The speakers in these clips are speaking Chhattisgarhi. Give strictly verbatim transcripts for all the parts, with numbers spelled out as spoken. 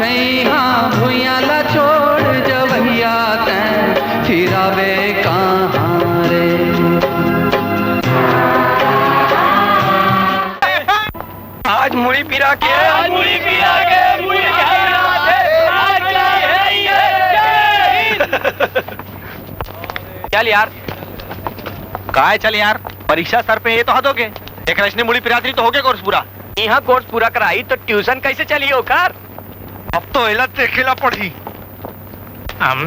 छैहा भुइयां ला छोड़ जवैया तैं फिरावे कहाँ रे। आज मुड़ी पिरा के, आज मुड़ी पिरा के, मुड़ी पिरा के, आज का है ये? चल यार। काय चल यार, परीक्षा सर पे, ये तो हद हो गए। एक रचने मुड़ी पिरात रही तो हो गया कोर्स पूरा। यहाँ कोर्स पूरा कराई तो ट्यूशन कैसे चली ओकर? अब तो एला देखेला पड़ही। हम,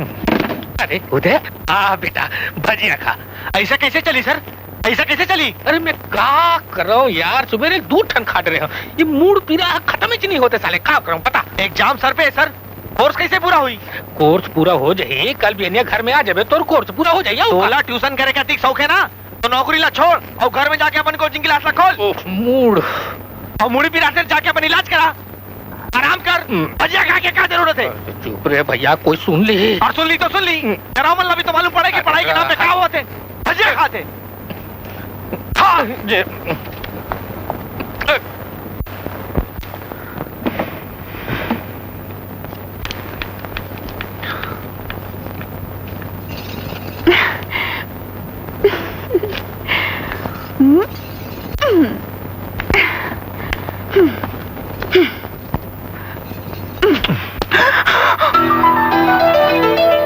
अरे उदय, आ बेटा, भजिया खा। ऐसा कैसे चली सर, ऐसा कैसे चली? अरे मैं का कर रहा हूँ यार, सुबेरे दू ठन खाट रहे हो, ये मूड़ पीरा खत्म ही नहीं होते साले, का कर रहा हूँ पता? एग्जाम सर पे है सर, कोर्स कैसे पूरा हुई? कोर्स पूरा हो जाही, कल बिहनिया घर में आ जाबे, तोर कोर्स पूरा हो जाही। अउ का? तोला ट्यूशन करे के अतिक शौक है ना, तो नौकरी ला छोड़ अउ घर में जाके अपन कोचिंग क्लास ला खोल। ओह, मूड़। अउ मुड़ी पिराते जाके अपन इलाज करा। आराम कर। हम्म। भजिया खा के का जरूरत है? चुप रे भैया, कोई सुन ली। अउ सुन ली तो सुन ली। हम्म। डराओ मत, अभी तो मालूम पड़े कि पढ़ाई के नाम पे का होते। भजिया खाते। हाँ। ये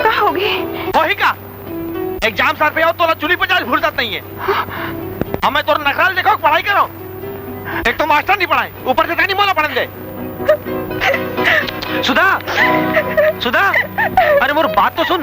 का होगे? होही का? एग्जाम सर पे आओ, तोला चुनी पचास फुर्सत नहीं है। हमें तोर नखराल देखो, पढ़ाई करो। एक तो मास्टर नहीं पढ़ाए, ऊपर से तैं नहीं बोला पढ़न दे। सुधा, सुधा, अरे मोर बात तो सुन।